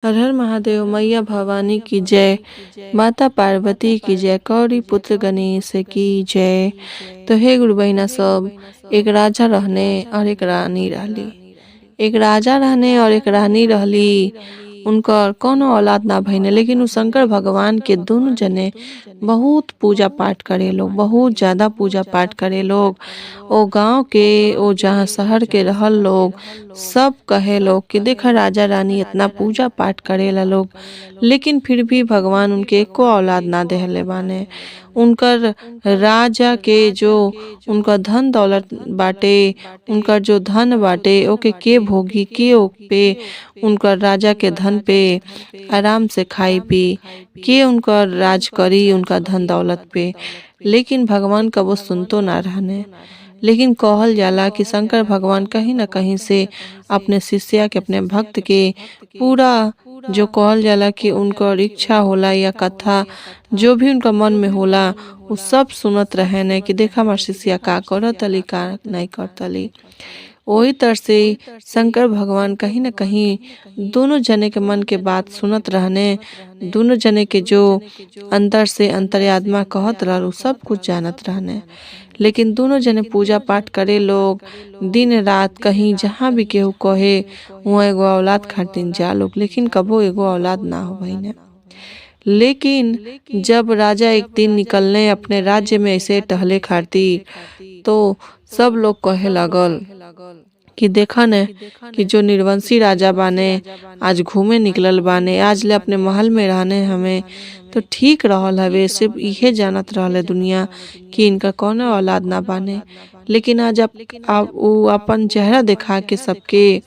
हर हर महादेव, मैया भवानी की जय, माता पार्वती की जय, गौरी पुत्र गणेश की जय। तो हे गुरु बहिना सब, एक राजा रहने और एक रानी रहली। एक राजा रहने और एक रानी रहली। उनकर कौनो औलाद ना भइने, लेकिन उ शंकर भगवान के दुनु जने बहुत पूजा पाठ करे लोग, बहुत ज़्यादा पूजा पाठ करे लोग। ओ गांव के, ओ जहाँ शहर के रहल लोग सब कहे लोग कि देखा राजा रानी इतना पूजा पाठ करेला लोग, लेकिन फिर भी भगवान उनके एको औलाद ना देहले बाने। उनकर राजा के जो उनका धन दौलत बाटे, उनकर जो धन बाटे ओके के भोगी, के ओ पे उनकर राजा के धन पे आराम से खाई पी, के उनकर राज करी उनका धन दौलत पे। लेकिन भगवान कबो सुनतो ना रहने। लेकिन कहल जाला कि शंकर भगवान कहीं ना कहीं से अपने शिष्या के, अपने भक्त के पूरा जो कहल जाला कि उनकर इच्छा होला या कथा जो भी उनका मन में होला उ सब सुनत रहने कि देखा हमार शिष्या का करतली का नहीं करतली। वही तरह से शंकर भगवान कहीं ना कहीं दोनों जने के मन के बात सुनत रहने, दोनों जने के जो अंदर से अंतर्यात्मा कहत रहल उ सब कुछ जानत रहने। लेकिन दोनों जने पूजा पाठ करे लोग दिन रात, कहीं जहाँ भी केहू कहे वहाँ एगो औलाद खातिर जा लोग, लेकिन कबो एगो औलाद ना हो भइने। लेकिन जब राजा एक दिन निकलने अपने राज्य में ऐसे टहले खातिर, तो सब लोग कहे लगल कि देखा ने कि जो निर्वंशी राजा बाने आज घूमे निकलल बाने, आज ले अपने महल में रहने हमें तो ठीक रहल हवे, सिर्फ इहे जानत रहल दुनिया कि इनका कौनो औलाद ना बाने, लेकिन आज आप उ अपन चेहरा देखा के सबके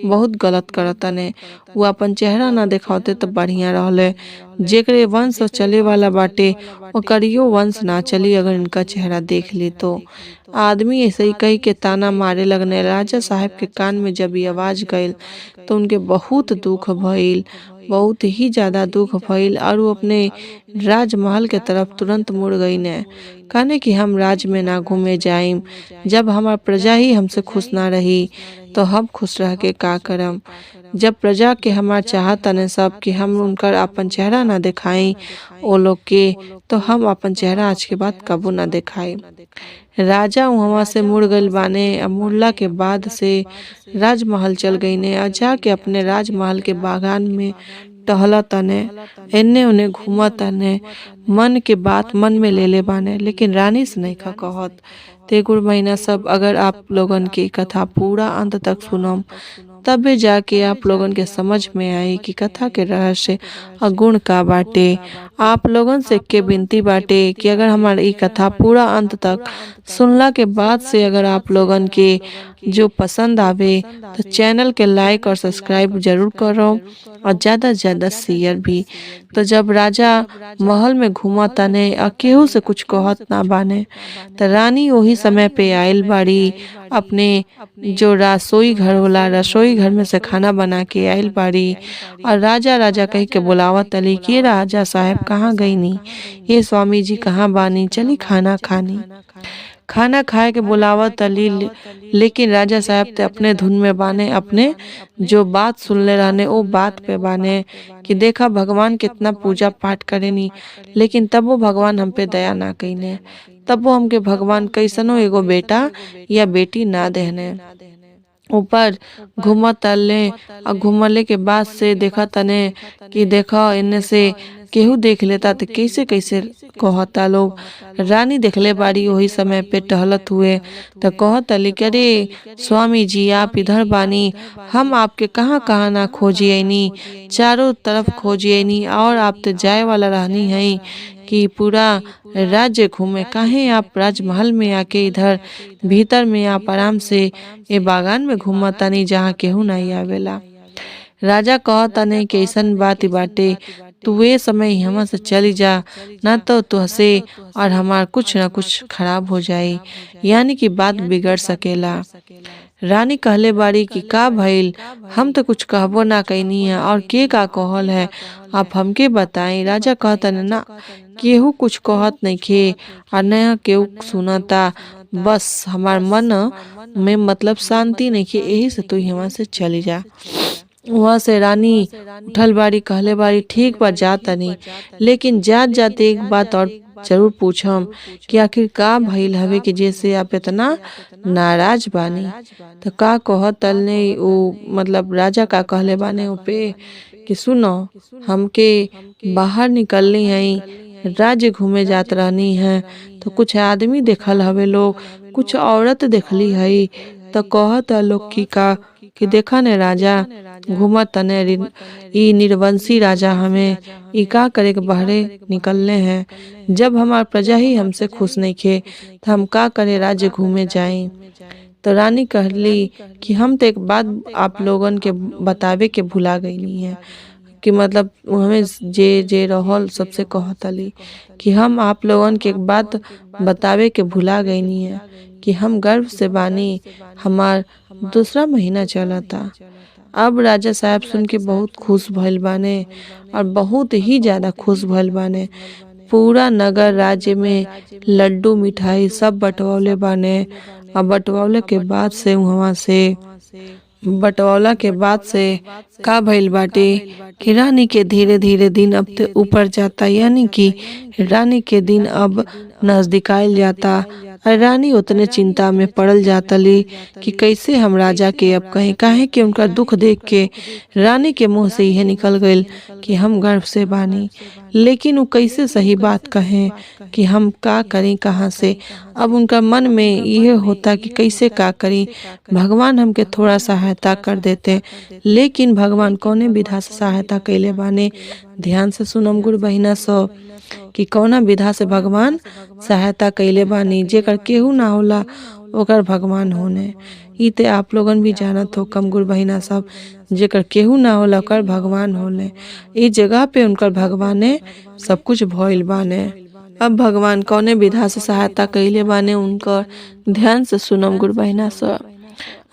बहुत गलत करतने। उ अपन चेहरा ना दिखावते तो बढ़िया रहले। जेकरे वंश चले वाला बाटे ओकरियो वंश ना चली अगर इनका चेहरा देख ली तो। आदमी ऐसे ही कही के ताना मारे लगने। राजा साहब के कान में जब ये आवाज गईल तो उनके बहुत दुख भइल, बहुत ही ज़्यादा दुख भइल और वो अपने राजमहल के तरफ तुरंत मुड़ गई ने। कहने कि हम राज में ना घूमे जाइम, जब हमार प्रजा ही हमसे खुश ना रही तो हम खुश रह के का करम। जब प्रजा के हमार चाहतने सब कि हम उनकर अपन चेहरा ना दिखाई ओ लोग के, तो हम अपन चेहरा आज के बाद कबो ना दिखाई। राजा वहाँ से मुड़ गइल बाने। अब मुड़ला के बाद से राजमहल चल गईने और जाके अपने राजमहल के बागान में टहलतने, एन्ने ओने घूमतने, मन के बात मन में ले ले बाने, लेकिन रानी से नहीं खा कहत। ते गुड़ महीना सब अगर आप लोगन के कथा पूरा अंत तक सुनम तबे जाके आप लोगन के समझ में आई कि कथा के रहस्य और गुण का बाटे। आप लोगन से के विनती बाटे कि अगर हमार ई कथा पूरा अंत तक सुनला के बाद से अगर आप लोगन के जो पसंद आवे तो चैनल के लाइक और सब्सक्राइब जरूर करो और ज़्यादा से ज़्यादा शेयर भी। तो जब राजा महल में घूमा तने और केहू से कुछ कहत ना बाने, तो रानी वही समय पे आयल बाड़ी, अपने जो रसोई घर होला रसोई घर में से खाना बना के आयल बाड़ी और राजा राजा कह के बुलावत तली कि राजा साहब कहाँ गई नी, ये स्वामी जी कहाँ बानी, चली खाना खानी। खाना खाए के बुलावत तली, लेकिन राजा साहब ते अपने धुन में बाने, अपने जो बात सुनले रहने वो बात पे बाने कि देखा भगवान कितना पूजा पाठ करेनी, लेकिन तब वो भगवान हम पे दया ना कईने, तब वो हमके भगवान कैसनो एगो बेटा या बेटी ना देहने। ऊपर घूमत तले और घूमले के बाद से देखा तने कि देखा इन्ने से केहू देख लेता तो कैसे कैसे कहता लोग। रानी देखले बारी वही समय पे टहलत हुए तो कहत अली कि अरे स्वामी जी आप इधर बानी, हम आपके कहाँ कहाँ ना खोजियनी, चारों तरफ खोजियनी और आप तो जाए वाला रहनी है कि पूरा राज्य घूमे, काहे आप राजमहल में आके इधर भीतर में आप आराम से ये बागान में घूमतानी जहाँ केहू नहीं आवेला। राजा कहताने कि ऐसन बात बाटे, तू वे समय यहाँ से चली जा, ना तो तुहसे और हमार कुछ ना कुछ खराब हो जाई, यानी कि बात बिगड़ सकेला। रानी कहले बारी कि का भइल, हम तो कुछ कहबो ना कैनी है और के का कहल है आप हमके बताई। राजा कहतन ना केहू कुछ कहत नइखे और नया केहू सुनता, बस हमार मन में मतलब शांति नइखे, यही से तू यहाँ से चली जा। वहाँ से रानी उठल बारी, कहले बारी ठीक बा जा तनी, लेकिन जात जाते एक बात और जरूर पूछम कि आखिर का भइल हवे कि जैसे आप इतना नाराज बानी। तो का कहत तलने उ मतलब राजा का कहले बाने उ पे कि सुनो, हमके बाहर निकलनी है, राज्य घूमे जात रहनी है, तो कुछ आदमी देखल हवे लोग, कुछ औरत देखली है, तो कहत लोग कि का कि देखा ने राजा घूमत तने ई निर्वंशी राजा हमें ई का करे के बहरे निकलने हैं, जब हमार प्रजा ही हमसे खुश नहीं खे तो हम का करे राज्य घूमे जाई। तो रानी कहली कि हम तो एक बात आप लोगन के बतावे के भुला गईली है कि मतलब हमें जे जे रहल सबसे कहतली कि हम आप लोगन के एक बात बतावे के भुला गईनी है कि हम गर्भ से बानी, हमार दूसरा महीना चलता। अब राजा साहब सुन के बहुत खुश भइल बाने और बहुत ही ज़्यादा खुश भइल बाने। पूरा नगर राज्य में लड्डू मिठाई सब बंटवौले बाने। और बंटवौले के बाद से वहाँ से बंटवौला के बाद से का भइल बाटे कि रानी के धीरे धीरे दिन अब ते ऊपर जाता, यानी कि रानी के दिन अब नजदीकाइल जाता और रानी उतने चिंता में पड़ल जातली कि कैसे हम राजा के अब कहें, काहे कि उनका दुख देख के रानी के मुंह से यह निकल गइल कि हम गर्भ से बानी, लेकिन वो कैसे सही बात कहें कि हम का करें कहाँ से। अब उनका मन में यह होता कि कैसे का करी, भगवान हमके थोड़ा सहायता कर देते, लेकिन भगवान कौने विधा से सहायता कैले बाने। ध्यान से सुनम गुरु बहिना सब कि कौना विधा से भगवान सहायता कैले बानी, जेकर केहू ना होला ओकर भगवान होने। ई ते आप लोगन भी जानत हो कम गुरु बहिना सब, जेकर केहू ना होला ओकर भगवान होले। ई जगह पे उनकर भगवाने सब कुछ भइल बाने। अब भगवान कौने विधा से सहायता कैले बाने उनकर ध्यान से सुनम गुरु बहिना सब।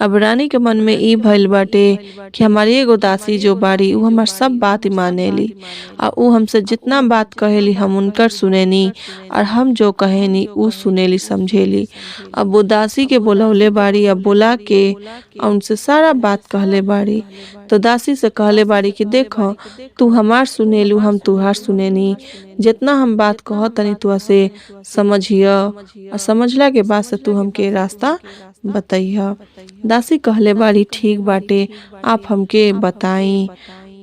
अब रानी के मन में ई भइल बाटे कि हमारी एगो दासी जो बाड़ी उ हमार सब बात मानेली आ उ हमसे जितना बात कहेली हम उनकर सुनेनी और हम जो कहेनी उ सुनेली समझेली। अब वो दासी के बोलौले बाड़ी, अब बोला के और उनसे सारा बात कहले बाड़ी। तो दासी से कहले बाड़ी कि देखो तू हमार सुनेलू हम तुहार सुनेनी, जितना हम बात कह तनी तुआ से समझिय और समझला के बाद से तू हमके रास्ता बतैह। दासी कहले बाड़ी ठीक बाटे आप हमके बताई।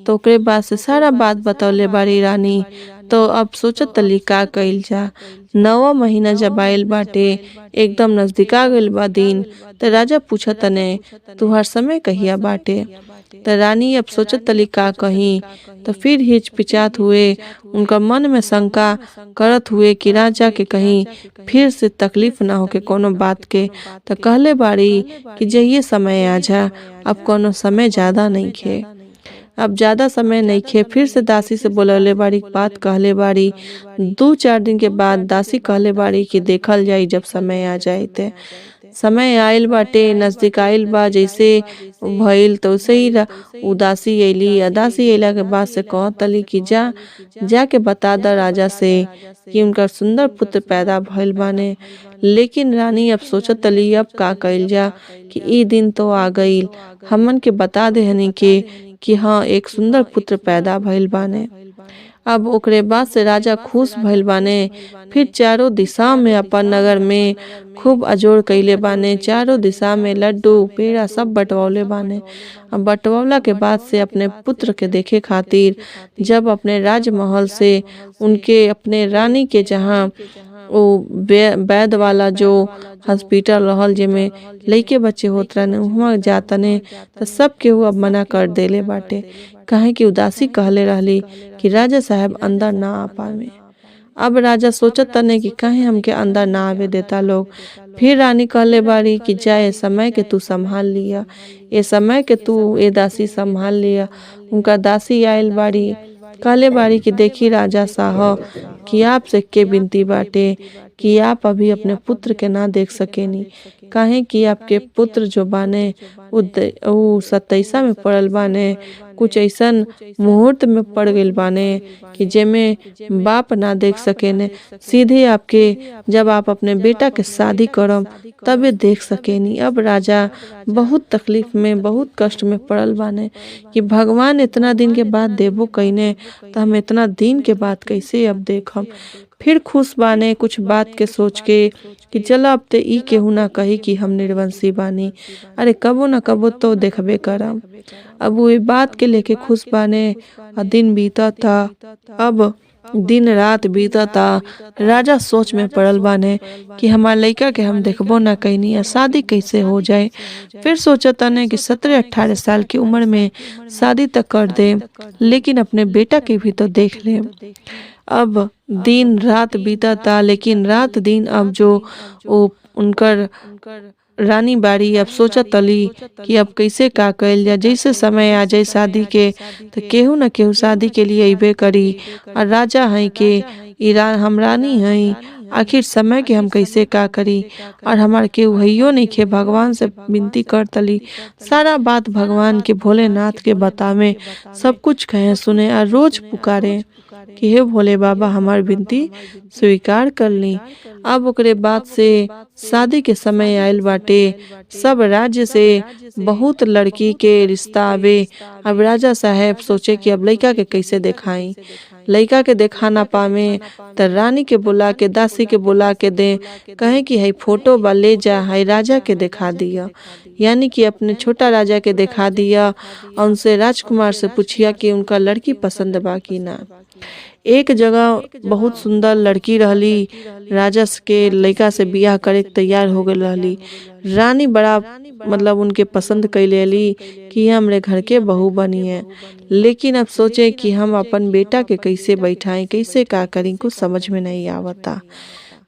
तो ओकरे बाद से सारा बात बतौले बाड़ी रानी। तो अब सोचत तली का कइल जा। नवा महीना जब आइल बाटे एकदम नजदीका गइल बा दिन, तो राजा पूछत तने तुहार समय कहिया बाटे। तो रानी अब सोचत तली का कही, तो फिर हिचपिचात हुए उनका मन में शंका करत हुए कि राजा के कहीं फिर से तकलीफ ना होके कोनो बात के। तो कहले बाड़ी कि जहिए समय आ जा, अब कोनो समय ज़्यादा नहीं खे, अब ज़्यादा समय नहीं खे। फिर से दासी से बोलौले बाड़ी, बात कहले बाड़ी। 2-4 दिन के बाद दासी कहले बाड़ी कि देखल जाई जब समय आ जाए। ते समय आइल बाटे, नजदीक आइल बा, जैसे भइल तो वैसे ही उदासी अइली। उदासी अइला के बाद से कहतली कि जा जाके बता द राजा से कि उनका सुंदर पुत्र पैदा भइल बाने। लेकिन रानी अब सोचतली अब का कइल जा कि ई दिन तो आ गइल, हमन के बता देहनी के कि हाँ एक सुंदर पुत्र पैदा भइल बाने। अब ओकरे बाद से राजा खुश भइल बाने। फिर चारों दिशा में अपन नगर में खूब अजोड़ कैले बाने, चारों दिशा में लड्डू पेड़ा सब बंटवौले बाने। अब बंटवौला के बाद से अपने पुत्र के देखे खातिर जब अपने राजमहल से उनके अपने रानी के जहाँ वो वैद वाला जो हॉस्पिटल रहल जेमे लइके बच्चे होत रहने वहाँ जातने, तो सब केहू अब मना कर देले बाटे, काहे कि उदासी कहले रहली कि राजा साहब अंदर ना आ पावे। अब राजा सोचत तने कि काहे हमके अंदर ना आवे देता लोग। फिर रानी कहले बाड़ी कि जा ए समय के तू संभाल लिया, ए समय के तू ए दासी संभाल लिया। उनका दासी आयल बाड़ी, कहले बाड़ी कि देखी राजा साहब कि आपसे के विनती बाटे कि आप अभी अपने पुत्र के ना देख सकेनी, काहे कि आपके पुत्र जो बाने उ सतैसा में पड़ल बाने, कुछ ऐसन मुहूर्त में पड़ गइल बाने कि जेमे बाप ना देख सकेने। सीधे आपके जब आप अपने बेटा के शादी करम तबे देख सकेनी। अब राजा बहुत तकलीफ में, बहुत कष्ट में पड़ल बाने कि भगवान इतना दिन के बाद देबो कइने, त हम इतना दिन के बाद कैसे अब देखम। फिर खुश बाने कुछ बात के सोच के कि चल अब ते ई केहू ना कही कि हम निर्वंशी बानी, अरे कबो ना कबो तो देखबे करम। अब वो बात के लेके खुश बाने आ दिन बीतता। अब दिन रात बीतता, राजा सोच में पड़ल बाने कि हमार लइका के हम देखबो ना कइनी आ शादी कैसे हो जाए। फिर सोचताने कि 17-18 साल की उम्र में शादी तक कर दे, लेकिन अपने बेटा के भी तो देख ले। अब दिन रात बीतता, लेकिन रात दिन अब जो वो उनकर रानी बाड़ी अब सोचतली कि अब कैसे का कइल जाए। जैसे समय आ जाए शादी के तो केहू न केहू शादी के लिए अइबे करी, और राजा हैं के हम रानी हैं, आखिर समय के हम कैसे का करी, और हमार केहू हइयो नइखे। भगवान से विनती करतली, सारा बात भगवान के भोलेनाथ के बतावे, सब कुछ कहे सुने और रोज पुकारे कि हे भोले बाबा हमार विनती स्वीकार कर ली। अब ओकरे बाद से शादी के समय आयल बाटे, सब राज्य से बहुत लड़की के रिश्ता आवे। अब राजा साहेब सोचे कि अब लइका के कैसे देखाई, लइका के देखा ना पावे त रानी के बुला के दासी के बुला के दे, कहे कि हई फोटो बा ले जा, हई राजा के देखा दिया, यानी कि अपने छोटा राजा के देखा दिया और उनसे राजकुमार से पूछिया कि उनका लड़की पसंद बा कि ना। एक जगह बहुत सुंदर लड़की रहली, राजा के लइका से बियाह करे के तैयार हो गई रहली। रानी बड़ा मतलब उनके पसंद कैले ली कि हमरे घर के बहू बनी है, लेकिन अब सोचे कि हम अपन बेटा के कैसे बैठाएं, कैसे का करी, कुछ समझ में नहीं आवता।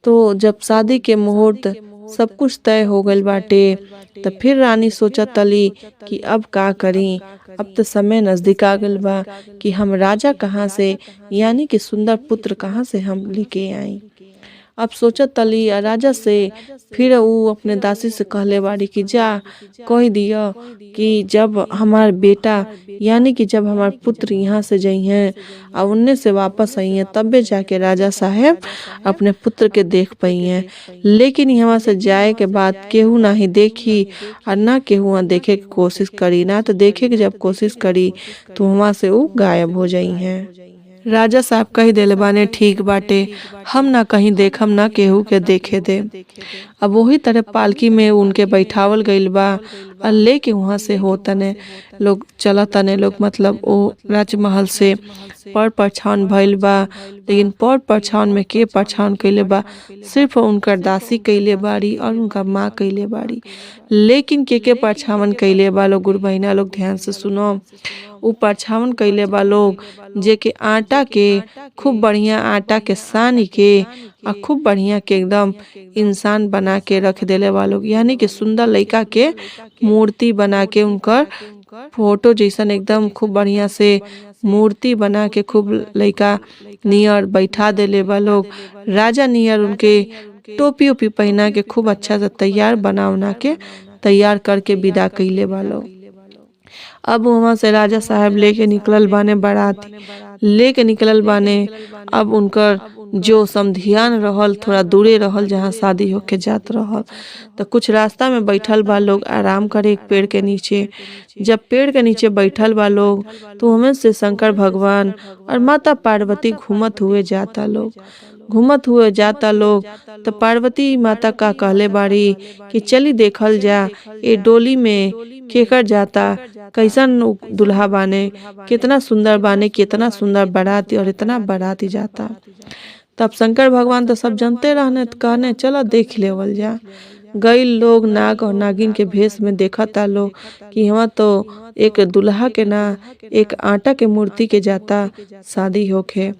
तो जब शादी के मुहूर्त सब कुछ तय हो गइल बाटे, त फिर रानी सोचतली कि अब का करी, अब तो समय नज़दीक आ गइल बा कि हम राजा कहाँ से, यानी कि सुंदर पुत्र कहाँ से हम लेके आई। अब सोचतली आ राजा से फिर उ अपने दासी से कहले बाड़ी कि जा कह दिया कि जब हमार बेटा यानी कि जब हमार पुत्र यहाँ से जइहें और उन्ने से वापस आई हैं तबे जाके राजा साहेब अपने पुत्र के देख पाई हैं। लेकिन यहाँ से जाए के बाद केहू ना ही देखी और ना केहू वहाँ देखे के कोशिश करी, ना तो देखे के जब कोशिश करी तो वहाँ से उ गायब हो जाई हैं। राजा साहब कही देले बाने ठीक बाटे, हम ना कहीं देखम ना केहू के देखे दे। अब वही तरह पालकी में उनके बैठावल गइल बा और लेके वहाँ से हो तने लोग चला तने लोग, मतलब वो राजमहल से पर परछावन भइल बा, लेकिन पर परछावन में के परछावन कइले बा, सिर्फ उनकर दासी कइले बाड़ी और उनका माँ कइले बाड़ी, लेकिन के परछावन कइले बा लोग। गुरु बहिना लोग ध्यान से सुनो, उ परछावन कइले बा लोग जे के आटा के खूब बढ़िया आटा के सान के आ खूब बढ़िया के एकदम इंसान बना के रख देले बा लोग, यानी कि सुंदर लइका के मूर्ति बना के उनकर फोटो जैसन एकदम खूब बढ़िया से मूर्ति बना के खूब लइका नियर बैठा देले बा लोग। राजा नियर उनके टोपी ओपी पहना के खूब अच्छा से तैयार बना उना के तैयार करके विदा कइले बा लोग। अब वहाँ से राजा साहब लेके निकलल बाने, बारात लेके निकलल बाने। अब उनकर जो समधियान रहल थोड़ा दूरे रहल जहाँ शादी होके जात रहल, तो कुछ रास्ता में बैठल बा लोग आराम करे एक पेड़ के नीचे। जब पेड़ के नीचे बैठल बा लोग तो हमें से शंकर भगवान और माता पार्वती घूमत हुए जाता लोग, घूमत हुए जाता लोग। तो पार्वती माता का कहले बाड़ी कि चली देखल जा ए डोली में केकर जाता, कैसन दुल्हा बाने, कितना सुंदर बाने, कितना सुंदर बाराती और इतना बाराती जाता। तब शंकर भगवान तो सब जानते रहने, तो कहने चलो देख लेवल जा। गई लोग नाग और नागिन के भेष में देखता लोग कि यहाँ तो एक दुल्हा के ना एक आटा के मूर्ति के जाता शादी होखे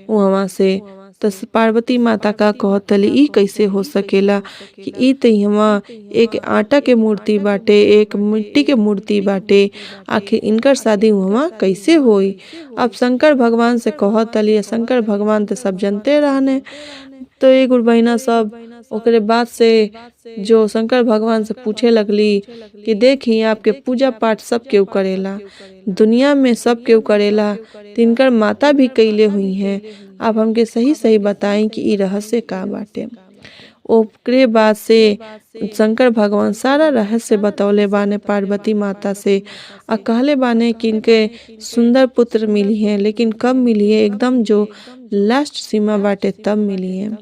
वहाँ से। तो पार्वती माता का कहतली ई कैसे हो सकेला कि ई तो यहाँ एक आटा के मूर्ति बाटे, एक मिट्टी के मूर्ति बाटे, आखिर इनकर शादी वहाँ कैसे होई। अब शंकर भगवान से कहतली, शंकर भगवान तो सब जानते रहने, तो ये गुरु बहिना सब ओकरे बाद से जो शंकर भगवान से पूछे लगली कि देखी आपके पूजा पाठ सब केहू करेला, दुनिया में सब केहू करेला, तिनकर माता भी कैले हुई हैं, आप हमके सही सही बताई कि ई रहस्य का बाटे। ओकरे बाद से शंकर भगवान सारा रहस्य बतौले बाने पार्वती माता से आ कहले बाने कि इनके सुंदर पुत्र मिली हैं, लेकिन कब मिली है, एकदम जो लास्ट सीमा बाटे तब मिली है।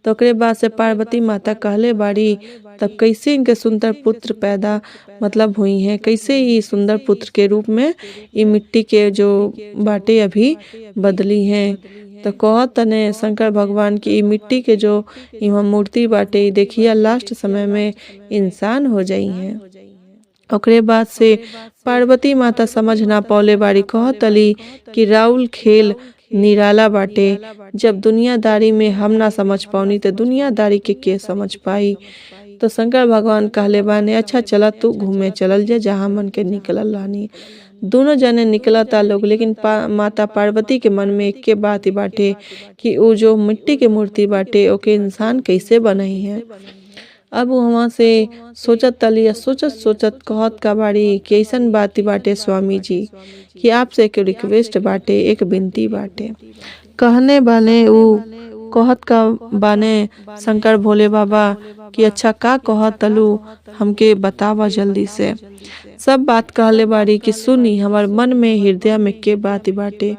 तो ओकरे बाद से पार्वती माता कहले बाड़ी तब कैसे इनके सुंदर पुत्र पैदा मतलब हुई हैं, कैसे ये सुंदर पुत्र के रूप में ये मिट्टी के जो बाटे अभी बदली हैं। तो कहत तने शंकर भगवान की ई मिट्टी के जो इहाँ मूर्ति बाटे देखिया लास्ट समय में इंसान हो जाई हैं। ओकरे बाद से पार्वती माता समझ ना पौले बाड़ी, कहतली कि राउल खेल निराला बाटे, जब दुनियादारी में हम ना समझ पौनी तो दुनियादारी के समझ पाई। तो शंकर भगवान कहले बाने अच्छा चला तू घूमे चलल जा जहाँ मन के निकलल रहनी। दोनों जने निकलता लोग, लेकिन माता पार्वती के मन में एक बात ही बाटे कि वो जो मिट्टी के मूर्ति बाटे ओके इंसान कैसे बनई है। अब वहाँ से सोचत तली, सोचत सोचत कहत का बाड़ी कि ऐसन बात बाटे स्वामी जी कि आपसे एक रिक्वेस्ट बाटे, एक विनती बाटे। कहने बाने उ कहत का बाने शंकर भोले बाबा कि अच्छा का कहत तलू हमके बतावा जल्दी से। सब बात कहले बाड़ी कि सुनी हमार मन में हृदय में के बात बाटे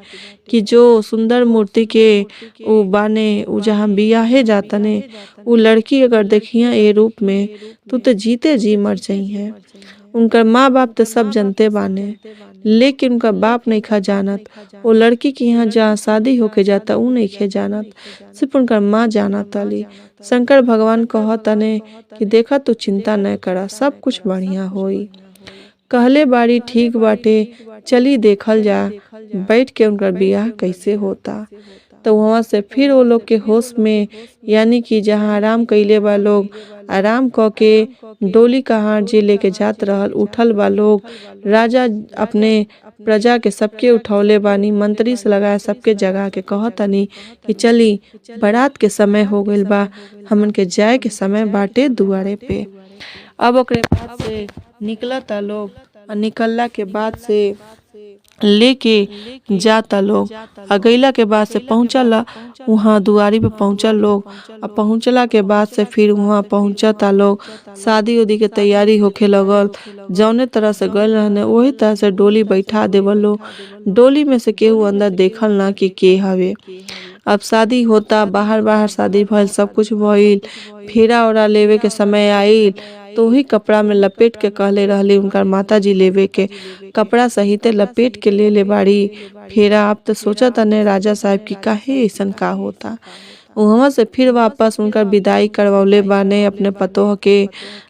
कि जो सुंदर मूर्ति के उ बाने उ जहाँ बियाहे जातने उ लड़की अगर देखिया ए रूप में तू तो जीते जी मर जाई है। उनकर माँ बाप तो सब जनते बाने, लेकिन उनका बाप नहीं खा जानत, वो लड़की के यहाँ जहाँ शादी होके जाता उ नहीं खे जानत, सिर्फ उनकर माँ जाना तली। शंकर भगवान कहतने कि देखा तू चिंता न करा, सब कुछ बढ़िया होई। कहले बाड़ी ठीक बाटे, चली देखल जा बैठ के उनकर बियाह कैसे होता। तो वहाँ से फिर वो लोग के होश में यानी कि जहाँ आराम कैले बा लोग आराम क के डोली कहाँ जे लेके जात रहल उठल बा लोग। राजा अपने प्रजा के सबके उठौले बानी, मंत्री से लगाए सबके जगा के कहतनी कि चली बारात के समय हो गइल बा, हमन के जाए के समय बाटे दुआरे पे। अब ओकरे बाद से निकलता लोग और निकलला के बाद से लेके जाता लोग आ गईला के बाद से पहुँचल वहाँ दुआरी पे पहुँचल लोग आ पहुँचला के बाद से फिर वहाँ पहुँचता लोग, शादी उदी के तैयारी होखे लगल। जौने तरह से गइल रहने वही तरह से डोली बैठा देवल लोग। डोली में से केहू अंदर देखल ना कि के हवे। अब शादी होता, बाहर बाहर शादी भइल, सब कुछ भइल, फेरा ओरा लेवे के समय आइल तो वही कपड़ा में लपेट के कहले रहली उनकर माता जी लेवे के, कपड़ा सहित लपेट के ले ले बाड़ी फेरा। अब तो सोचा तने राजा साहब की काहे ऐसन का होता। वहाँ से फिर वापस उनकर विदाई करवौले बाने, अपने पतोह के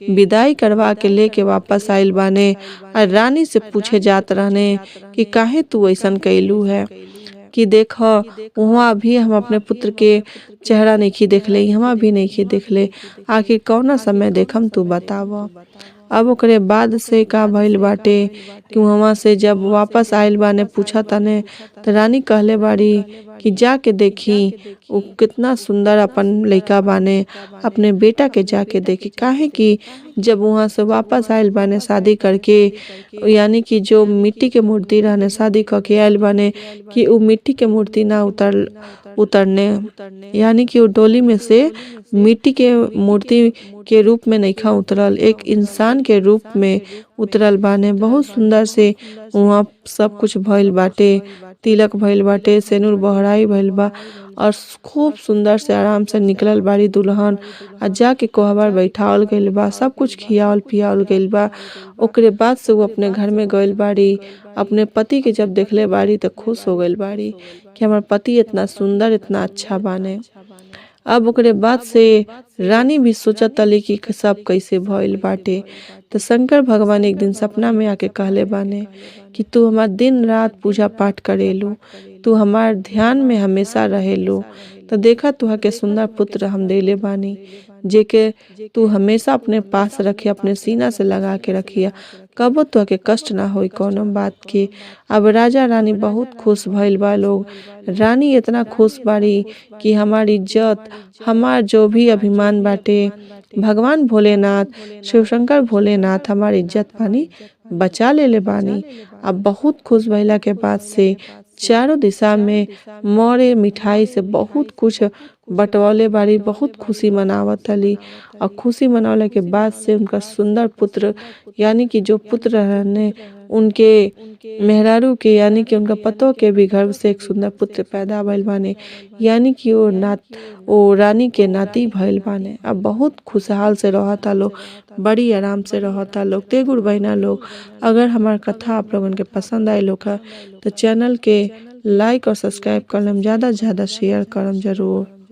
विदाई करवा के लेके वापस आइल बाने और रानी से पूछे जात रहने कि काहे तू ऐसन कैलू है कि देख वहाँ भी हम अपने पुत्र के चेहरा नहीं देखले, यहाँ भी नहीं देखले, आखिर कौना समय देखम तू बताव। अब ओकरे बाद से का भइल बाटे कि वहाँ से जब वापस आइल बाने पूछा तने तो रानी कहले बाड़ी कि जाके देखी वो कितना सुंदर अपन लइका बाने, अपने बेटा के जाके देखी। काहे कि जब वहाँ से वापस आइल बाने शादी करके, यानी कि जो मिट्टी के मूर्ति रहने शादी करके आइल बाने कि वो मिट्टी के मूर्ति ना उतरने, यानी कि वो डोली में से मिट्टी के मूर्ति के रूप में नइखा उतरल, एक इंसान के रूप में उतरल बाने। बहुत सुंदर से वहाँ सब कुछ भइल बाटे, तिलक भइल बाटे, सेनुर बहराई भइल बा और खूब सुंदर से आराम से निकलल बाड़ी दुल्हन आ जाके कोहबर बैठावल गइल बा, सब कुछ खियावल पियावल गइल बा। ओकरे बाद से वो अपने घर में गइल बाड़ी, अपने पति के जब देखले बाड़ी तो खुश हो गइल बाड़ी कि हमार पति इतना सुंदर इतना अच्छा बाने। अब ओकरे बाद से रानी भी सोचत तली कि सब कैसे भइल बाटे। तो शंकर भगवान एक दिन सपना में आके कहले बाने कि तू हमार दिन रात पूजा पाठ करेलू, तू हमार ध्यान में हमेशा रहेलू, तो देखा तुहा के सुंदर पुत्र हम देले बानी जेके तू हमेशा अपने पास रखिया, अपने सीना से लगा के रखिया, कबो तोहके कष्ट ना होई कौनो बात के। अब राजा रानी बहुत खुश भइल बा लोग। रानी इतना खुश बाड़ी कि हमार इज्जत, हमार जो भी अभिमान बाटे, भगवान भोलेनाथ, शिवशंकर भोलेनाथ हमार इज्जत पानी बचा लेले बानी। अब बहुत खुश भइला के बाद से चारों दिशा में मौरे मिठाई से बहुत कुछ बटवले बाड़ी, बहुत खुशी मनावत हली। और खुशी मनौला के बाद से उनका सुंदर पुत्र, यानी कि जो पुत्र रहने उनके मेहरारू के, यानी कि उनका पतो के भी गर्भ से एक सुंदर पुत्र पैदा भइल बाने, यानी कि वो नात वो रानी के नाती भइल बाने। अब बहुत खुशहाल से रहता लोग, बड़ी आराम से रहता लोग। ते गुरु बहिना लोग, अगर हमार कथा आप लोगन के पसंद आयल होखे तो चैनल के लाइक और सब्सक्राइब करम, ज़्यादा से ज़्यादा शेयर करम जरूर।